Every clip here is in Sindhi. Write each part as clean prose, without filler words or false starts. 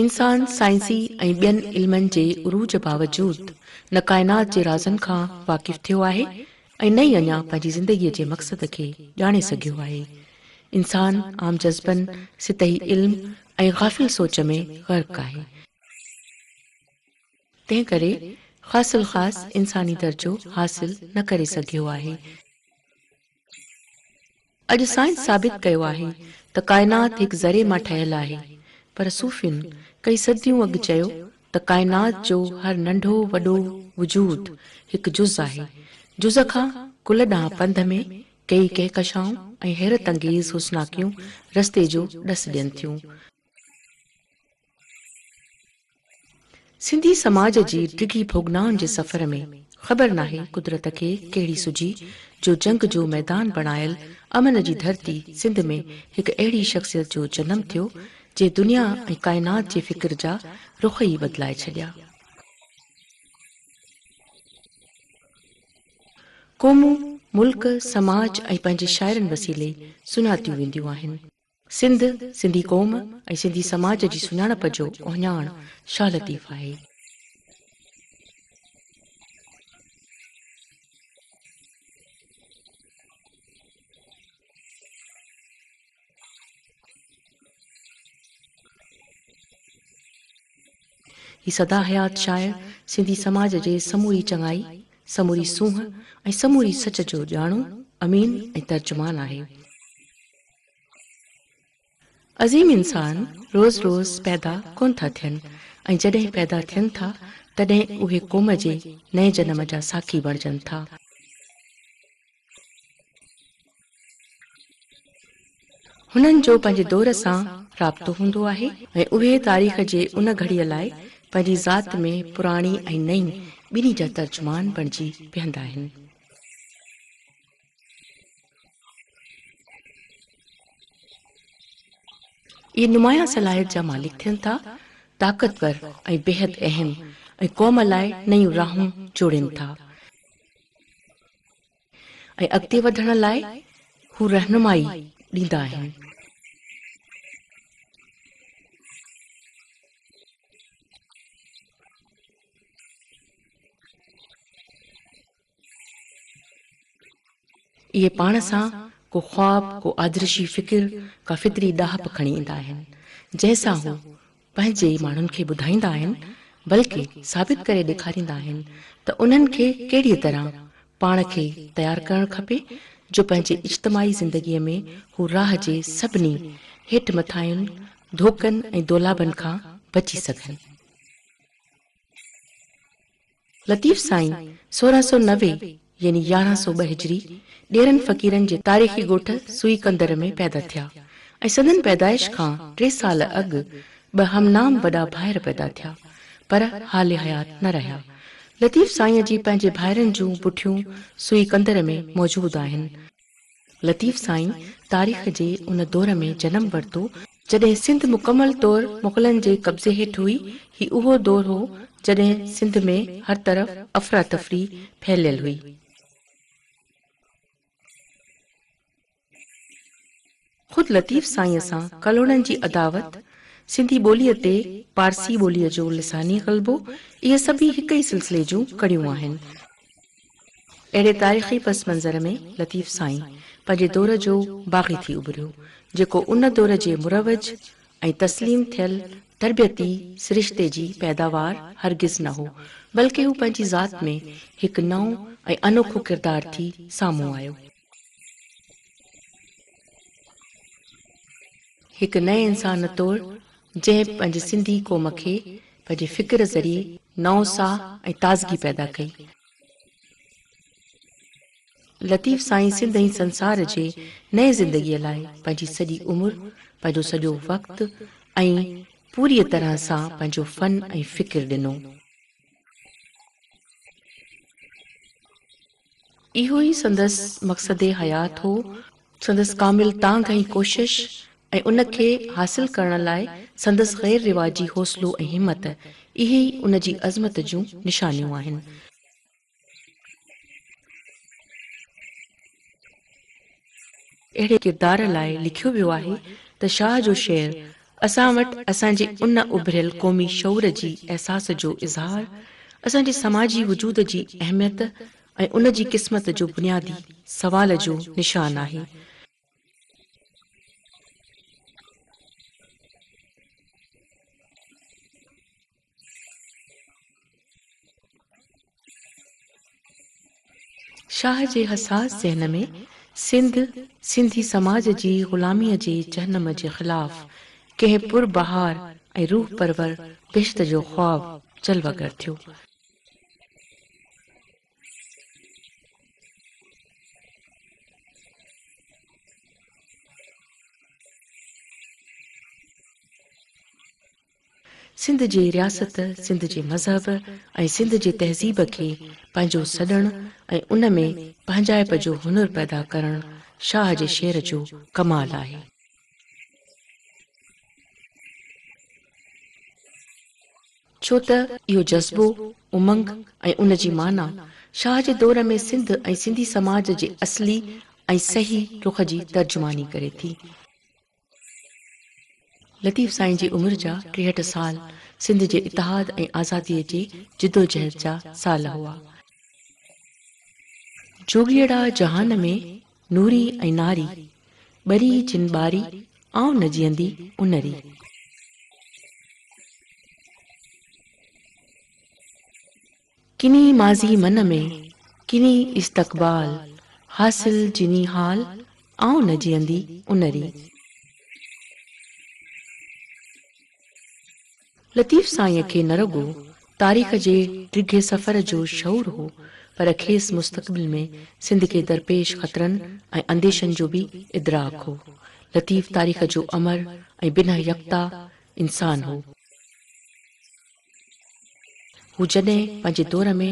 انسان سائنسي ۽ ٻين علمن جي عروج باوجود نه ڪائنات جي رازن کان واقف ٿيو آهي ۽ نه ئي اڃا پنهنجي زندگيء جي مقصد کي ڄاڻي سگهيو آهي. انسان عام جذبن، سطحي علم ۽ غافل سوچ ۾ غرق آهي. تنهن ڪري خاص الخاص انساني درجو حاصل نه ڪري سگهيو آهي. اڄ سائنس ثابت ڪيو آهي ته ڪائنات هڪ ذري مان ٺهيل آهي پر صوفين ڪئي صديون اڳ چيو ته ڪائنات جو هر ننڍو وڏو وجود هڪ جز آهي. جز کان ڪل ڏانهن پنڌ ۾ ڪيئي ڪهڪشائون ۽ حيرت انگيز حسناڪيون رستي جو ڏس ڏين ٿيون. سنڌي سماج جي ڊگهي ڀوڳنائن جي سفر ۾ خبر ناهي قدرت کي ڪهڙي سجهي جو جنگ جو ميدان بڻايل امن جي ڌرتي سنڌ ۾ هڪ اهڙي شخصيت جو جنم ٿيو جنهن دنيا ۽ ڪائنات جي فڪر جا رخ ئي بدلائي ڇڏيا. قومون، ملڪ، سماج ۽ پنهنجي شاعرن وسيلي سڃاتيون وينديون آهن. سنڌ، سنڌي قوم ۽ سنڌي سماج جي سڃاڻپ جو اهڃاڻ شاهه لطيف آهي. هي سدا حيات شاعر سنڌي سماج جي سموري چڱائي، سموري سونهن ۽ سموري سچ جو ڄاڻو، امين ۽ ترجمان آهي. عظيم انسان روز روز پيدا ڪونه ٿا ٿين ۽ جڏهن پيدا ٿين ٿا تڏهن اهي قوم جي نئين جنم جا ساکي بڻجن ٿا. هنن جو پنهنجي دور سان رابطو هوندو آهي ۽ اهي تاريخ جي ان گهڙيء لاء پنهنجي ذات ۾ پراڻي ۽ نئين ٻنهي جا ترجمان بڻجي بيهندا آهن. اهي نمايان صلاحيت جا مالڪ ٿين ٿا، طاقتور ۽ بيحد اهم ۽ قوم لاء نيون راهون جوڙين ٿا ۽ اڳتي وڌڻ لاء هو رهنمائي ڏيندا آهن. اهي پاڻ سان ڪو خواب، ڪو آدرشي فڪر، ڪا فطري ڏاهپ کڻي ايندا آهن، جنهن سان هو پنهنجي ئي ماڻهن کي ٻڌائيندا آهن، بلڪه ثابت ڪري ڏيکاريندا آهن ته انهن کي ڪهڙيء طرح پاڻ کي تيار ڪرڻ کپي، جو پنهنجي اجتماعي زندگيء ۾ هو راهه جي سڀني هيٺ مٿاهين، ڌوڪن ۽ دولابن کان بچي سگهن. لطيف سائين 1690 يعني 1102 هجري ڏيرن فقيرن جي تاريخي ڳوٺ سوئي ڪندر ۾ پيدا ٿيا ۽ سندن پيدائش کان ٽي سال اڳ ٻه همنام وڏا ڀائر پيدا ٿيا پر حال حيات نه رهيا. لطيف سائينء جي پنهنجي ڀائرن جون پٺيون سوئي ڪندر ۾ موجود آهن. لطيف سائين تاريخ جي ان دور ۾ جنم ورتو، جڏهن سنڌ مڪمل طور مغلن جي قبضي هيٺ هئي، هي اهو دور هو، جڏهن سنڌ ۾ هر طرف افراتفري ڦهليل هئي. خود لطيف سائينء سان ڪلهوڙن جي عداوت، سنڌي ٻوليء تي پارسي ٻوليء جو لساني غلبو، اهي سڀئي هڪ ئي سلسلي جون ڪڙيون آهن. اهڙي تاريخي پس منظر ۾ لطيف سائين پنهنجي دور جو باغي ٿي اڀريو، جيڪو ان دور جي مروج ۽ تسليم ٿيل تربيتي سرشتي جي پيداوار هرگز نه هو، بلڪه هو پنهنجي ذات ۾ هڪ نئون ۽ انوکو ڪردار ٿي سامهون آيو. هڪ نئين انسان طور جنهن پنهنجي سنڌي قوم کي پنهنجي فڪر ذريعي نئون ساهه ۽ تازگي پيدا ڪئي. لطيف سائين سنڌ ۽ سنسار جي نئين زندگيء لاء پنهنجي سڄي عمر، پنهنجو سڄو وقت ۽ پوريء طرح سان پنهنجو فن ۽ فڪر ڏنو. اهو ئي سندس مقصد حيات هو، سندس ڪامل تانگهه ۽ ڪوشش ۽ ان کي حاصل ڪرڻ لاء سندس غير رواجي حوصلو ۽ همت، اهي ئي ان جي عظمت جون نشانيون آهن. اهڙي ڪردار لاء لکيو ويو آهي ته شاهه جو شعر. اسان وٽ اسان جي ان اڀريل قومي شعور جي احساس جو اظهار، اسان جي سماجي وجود جي اهميت ۽ ان جي قسمت جو بنيادي سوال جو نشان آهي. شاهه جي حساس ذهن ۾ سنڌ، سنڌي سماج جي غلاميء جي جهنم جي خلاف ڪنهن پر بهار ۽ روح پرور بهشت جو خواب جلوه گر ٿيو. سنڌ جي رياست، سنڌ جي مذهب ۽ سنڌ جي تهذيب کي پنهنجو سڏڻ ۽ ان ۾ پنهنجائپ جو هنر پيدا ڪرڻ شاهه جي شعر جو ڪمال آهي. ڇو ته اهو جذبو، امنگ ۽ ان جي معنيٰ شاهه جي دور ۾ سنڌ ۽ سنڌي سماج جي اصلي ۽ صحيح رخ جي ترجماني ڪري ٿي. لطيف سائين جي عمر جا 63 سال سنڌ جي اتحاد ۽ آزاديء جي جدوجهد جا سال هئا. جوڳيئڙا جهان ۾ نوري ۽ ناري، ٻري جن ٻاري، آئون نه جيئندي ان ري. ڪني ماضي من ۾، ڪني استقبال، حاصل جني حال، آئون نه جيئندي ان ري. لطيف سائينء کي نه رڳو تاريخ جي ڊگهي سفر جو شعور هو، پر کيس مستقبل ۾ سنڌ کي درپيش خطرن ۽ انديشن جو به ادراڪ هو. لطيف تاريخ جو امر ۽ بنهه يڪتا انسان هو. هو جڏهن پنهنجي دور ۾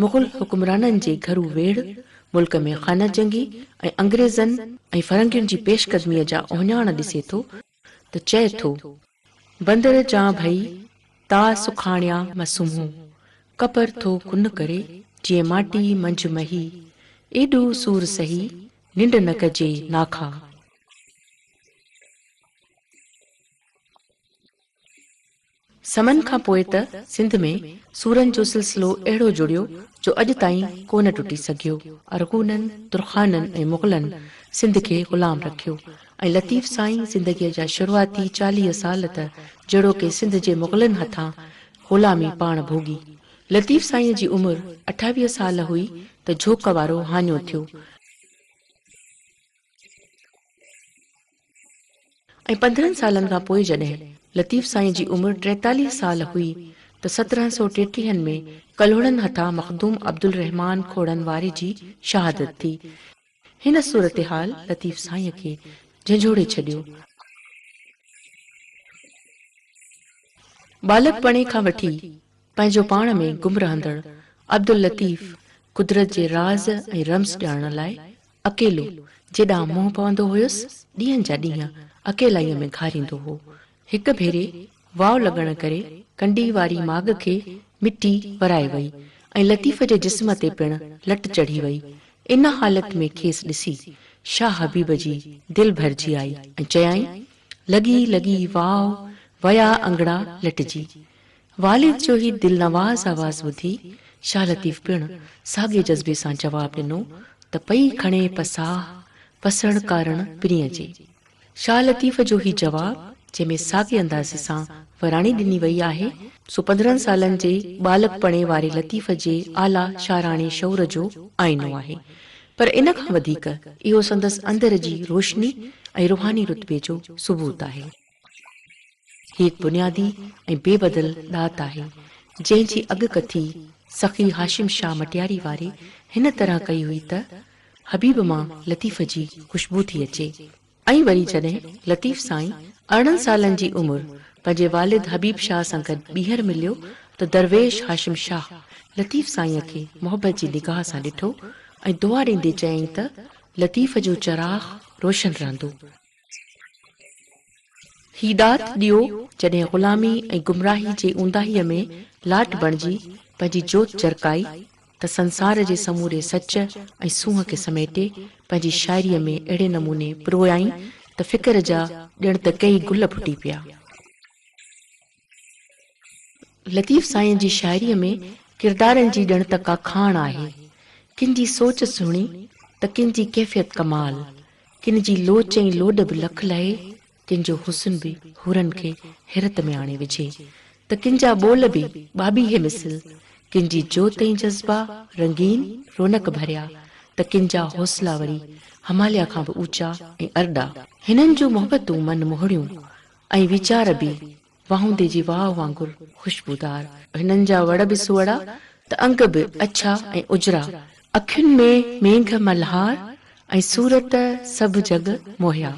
مغل حڪمرانن جي گهرو ويڙهه، ملڪ ۾ خانه جنگي ۽ انگريزن ۽ فرنگين جي پيش قدميء جا اهڃاڻ ڏسي ٿو ته چئي ٿو. بندر جان ڀئي، تا سکاڻيا م سمهون، ڪپر ٿو ڪن ڪري، جيئن ماٽي منجهه مهي، ايڏو سور سهي، ننڊ نه ڪجي ناکا. سمن کان پوء ته سنڌ ۾ سورن جو سلسلو اهڙو جڙيو جو اڄ تائين ڪونه ٽٽي سگهيو. ارغونن، ترخانن ۽ مغلن سنڌ کي غلام رکيو ۽ لطيف سائين زندگيء جا شروعاتي 40 سال ته جهڙوڪي سنڌ جي مغلن هٿان غلامي پاڻ ڀوڳي. لطيف سائينء جي عمر 28 سال هئي ته جهوڪ وارو هاڃو ٿيو. ۽ 15 سالن کان پوء جڏهن لطيف سائين جي عمر 43 سال هئي ته سترهن سو ٽيٽيهن ۾ ڪلهوڙن هٿان مخدوم عبدالرحمان کوڙن واري جي شهادت ٿي. هن صورتحال لطيف سائين کي جهنجهوڙي ڇڏيو. ٻالڪپڻي کان وٺي پنهنجو پاڻ ۾ گم رهندڙ عبداللطيف قدرت جي راز ۽ رمز ڄاڻڻ لاء اڪيلو جيڏانهن منهن پوندو هيس، ڏينهن جا ڏينهن اڪيلائيء ۾ گهاريندو هو. هڪ ڀيري واء لڳڻ ڪري ڪنڊي واري ماڳ کي مٽي ورائي وئي ۽ لطيف جي جسم تي پڻ لٽ چڙهي وئي. ان حالت ۾ کيس ڏسي شاهه حبيب جي دل ڀرجي آئي ۽ چيائين، لڳي لڳي واء، ويا انگڙا لٽجي. والد جو هي دلنواز آواز ٻڌي شاهه لطيف پڻ ساڳئي جذبي سان جواب ڏنو ته پئي کڻي پساهه، پسڻ ڪارڻ پرينء جي. شاهه لطيف جو هي جواب جنهن ۾ ساڳئي انداز سان وراڻي ڏني وئي آهي، سو 15 سالن جي ٻالڪپڻي واري لطيف جي اعليٰ شاعراڻي شعور جو آئينو آهي، پر ان کان وڌيڪ اهو سندس اندر جي روشني ۽ روحاني رتبي جو ثبوت آهي. هي هڪ بنيادي ۽ بي بدل ڏات آهي، جنهن جي اڳڪٿي سخي هاشم شاهه مٽياري واري هن طرح ڪئي هئي ته، حبيب مان لطيف جي خوشبو ٿي اچي. ۽ وري جڏهن لطيف سائين 18 سالن جي عمر پنهنجي والد حبيب شاهه سان گڏ ٻيهر مليو ته درويش هاشم شاهه لطيف سائينء کي محبت جي نگاهه سان ڏٺو ۽ دعا ڏيندي چيائين ته، لطيف جو چراغ روشن رهندو. هي ڏات ڏيئو جڏهن غلامي ۽ گمراهي جي اونداهيء ۾ لاٽ بڻجي پنهنجي جوت جرڪائي ته سنسار جي سموري سچ ۽ سونهن کي سميٽي پنهنجي شاعريء ۾ اهڙي نموني پرويائين ته فڪر جا ڄڻ ته ڪيئي گل ڦٽي پيا. لطيف سائين جي شاعريء ۾ ڪردارن جي ڄڻ ته ڪا کاڻ آهي. ڪن جي سوچ سهڻي ته ڪن جي ڪيفيت ڪمال، ڪن جي لوچ ۽ لوڏ به لک لهي، ڪن جو حسن به حورن کي حيرت ۾ آڻي وجهي ته ڪن جا ٻول به ٻاٻيهي مثل، ڪن جي جوت ۽ جذبا رنگين رونق ڀريا ته ڪن جا حوصلا وري هماليا کان به اوچا ۽ ارڏا. هنن جون محبتون من موهڻيون ۽ ويچار به واهوندي جي واء وانگر خوشبودار. هنن جا وڙ به سوئڙا ته انگ به اڇا ۽ اجرا. اکين ۾ مينگهه ملهار ۽ صورت سڀ جڳ موهيا.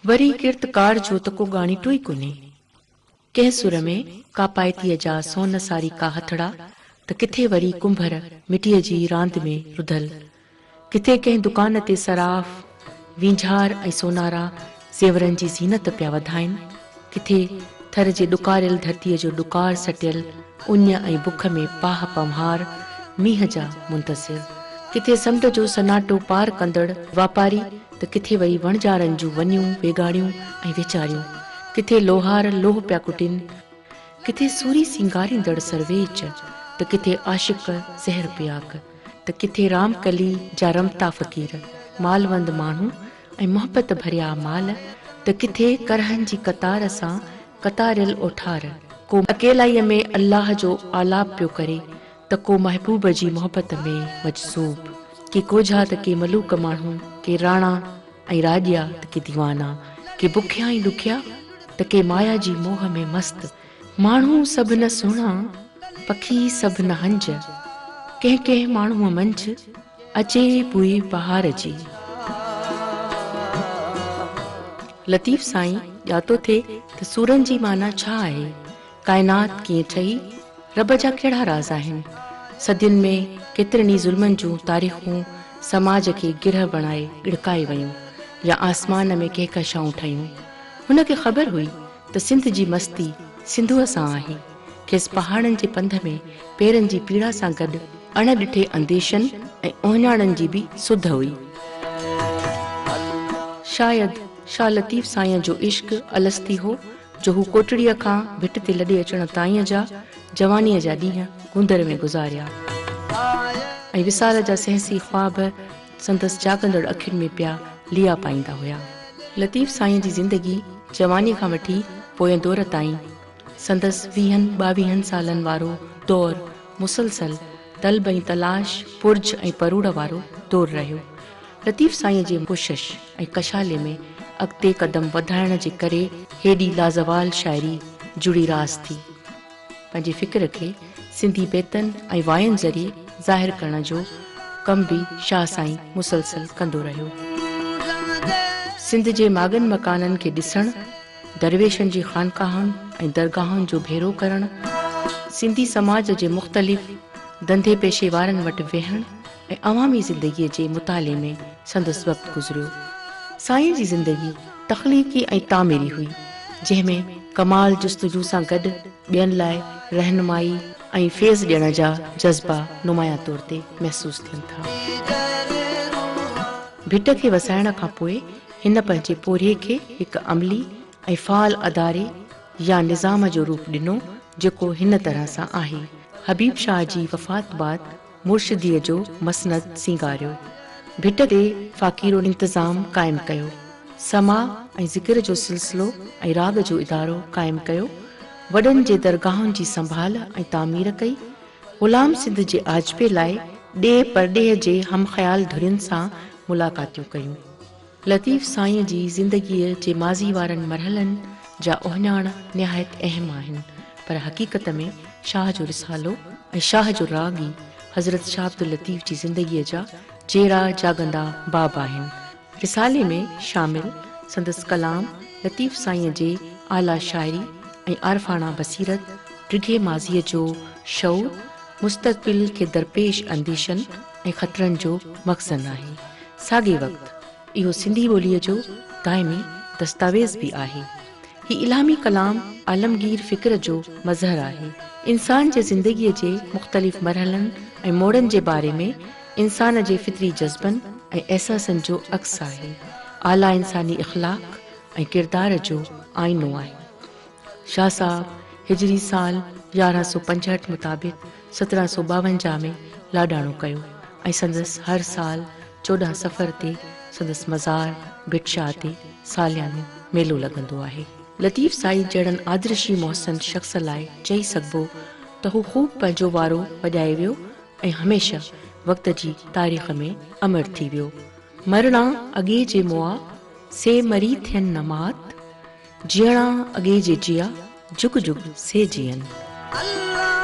وري ڪرت ڪار جو ته ڪو ڳاڻيٽو ئي ڪونهي. ڪنهن سر ۾ ڪاپائتيء جا سون ساريڪا هٿڙا ته ڪٿي وري ڪنڀر مٽيء جي راند ۾ رڌل. ڪٿي ڪنهن دڪان تي صراف، وينجهار ۽ سونارا زيورن جي زينت پيا وڌائين، ڪٿي ٿر جي ڏڪاريل ڌرتيء جو ڏڪار سٽيل اڃ ۽ بک ۾ پاهه پنهوار مينهن جا منتظر، ڪٿي سمنڊ جو سناٽو پار ڪندڙ واپاري ته ڪٿي وري وڻجارن جون ونيون، ويڳاڻيون ۽ ويچاريون، ڪٿي لوهار لوهه پيا ڪٽين، ڪٿي سوري سينگاريندڙ سرويچ ته ڪٿي عاشق زهر پياڪ ته ڪٿي رام ڪلي جا رمتا فقير، مالوند ماڻهو ۽ محبت ڀريا مال ته ڪٿي ڪرهن جي قطار سان قطاريل اوٺار، ڪو اڪيلائيء ۾ الله جو آلاپ پيو ڪري ته ڪو محبوب جي محبت ۾ مجذوب، ڪي ڪوجها ته ڪي ملوڪ ماڻهو، ڪي راڻا ۽ راڄيا ته ڪي ديوانا، ڪي بکيا ۽ ڏکيا ته ڪي مايا جي موهه ۾ مست. ماڻهو سڀ نه سهڻا، پکي سڀ نه هنج، ڪنهن ڪنهن ماڻهوء منجهه اچي بوء بهار جي. لطيف سائين ڄاتو ٿي ته سورن جي معنيٰ ڇا آهي؟ ڪائنات ڪيئن ٺهي؟ رب جا ڪهڙا راز آهن؟ صدين ۾ ڪيترن ئي ظلمن جون تاريخون سماج کي گرهه بڻائي ڳڙڪائي ويون يا آسمان ۾ ڪهڪشائون ٺهيون. هن کي خبر هئي ته سنڌ جي مستي سنڌوء سان آهي. کيس پهاڙن جي پنڌ ۾ پيرن جي پيڙا سان گڏ اڻ ڏٺي انديشن ۽ اهڃاڻن جي به سڌ هئي. شايد شاهه لطيف سائينء جو عشق الستي هو جو هو ڪوٽڙيء کان ڀٽ تي لڏي اچڻ تائين جا جوانيء جا ڏينهن گوندر ۾ گذاريا ۽ وصال جا سهسي خواب سندس جاڳندڙ اکين ۾ پيا ليئا پائيندا هيا. لطيف سائينء جي زندگي جوانيء کان وٺي پوئين دور تائين سندس ويهن ٻاويهن سالن وارو دور مسلسل طلب ۽ تلاش، پرجهه ۽ پروڙ وارو دور رهيو. لطيف سائينء جي ڪوشش ۽ ڪشالي ۾ اڳتي قدم وڌائڻ جي ڪري هيڏي لازوال شاعري جڙي راس ٿي. پنهنجي فڪر کي سنڌي بيتن ۽ واين ذريعي ظاهر ڪرڻ جو ڪم به شاهه سائين مسلسل ڪندو رهيو. سنڌ جي ماڳن مڪانن کي ڏسڻ، درويشن جي خانقاهن ۽ درگاهن جو ڀيرو ڪرڻ، سنڌي سماج جي مختلف ڌنڌي پيشي وارن وٽ ويهڻ ۽ عوامي زندگيء جي مطالعي ۾ سندس وقت گذريو. سائين جي زندگي تخليقي ۽ تعميري هئي، جنهن ۾ ڪمال جستجو سان گڏ ٻين لاء رهنمائي ۽ فيض ڏيڻ جا جذبا نمايان طور تي محسوس ٿين ٿا. ڀٽ کي وسائڻ کان پوء هن پنهنجي پورهيي کي هڪ عملي ۽ فعال اداري يا نظام جو روپ ڏنو، جيڪو هن طرح سان آهي. حبيب شاهه جي وفات بعد مرشديء جو مسند سينگاريو. ڀٽ تي فقيرو انتظام قائم ڪيو. سماع ۽ ذڪر جو سلسلو ۽ راڳ جو ادارو قائم ڪيو. وڏن جي درگاهن جي سنڀال ۽ تعمير ڪئي. غلام سنڌ جي آجپي لاء ڏيهه پرڏيهه جي هم خيال ڌرين سان ملاقاتيون ڪيون. لطيف سائينء جي زندگيء جي ماضي وارن مرحلن جا اهڃاڻ نهايت اهم آهن، پر حقيقت ۾ شاهه جو رسالو ۽ شاهه جو راڳ ئي حضرت شاهه عبداللطيف جي زندگيء جا جيئرا جاڳندا باب آهن. رسالي ۾ شامل سندس ڪلام لطيف سائينء جي اعليٰ شاعري ۽ عارفاڻا بصيرت، ڊگهي ماضيء جو شعور، مستقبل کي درپيش انديشن ۽ خطرن جو مخزن آهي. ساڳئي وقت اهو سنڌي ٻوليء جو دائمي دستاويز به آهي. هي الهامي ڪلام عالمگير فڪر جو مظهر آهي. انسان جي زندگيء جي مختلف مرحلن ۽ موڙن جي باري ۾ انسان جي فطري جذبن ۽ احساسن جو عڪس آهي. اعليٰ انساني اخلاق. ۽ ڪردار جو آئينو آهي. شاهه صاحب هجري سال 1165 مطابق 1752 ۾ لاڏاڻو ڪيو ۽ سندس هر سال 14 صفر تي سندس مزار ڀٽ شاهه تي ساليانو ميلو لڳندو آهي. لطيف سائين جهڙن آدرشي محسن شخص لاء چئي سگهبو ته هو خوب پنهنجو وارو وڄائي ويو ۽ هميشه وقت جي تاريخ ۾ امر ٿي ويو. مرڻا اڳي جي مئا، سي مري ٿين نه مات، جيئڻا اڳي جي جيئا، جڳ جڳ سي جيئن. الله.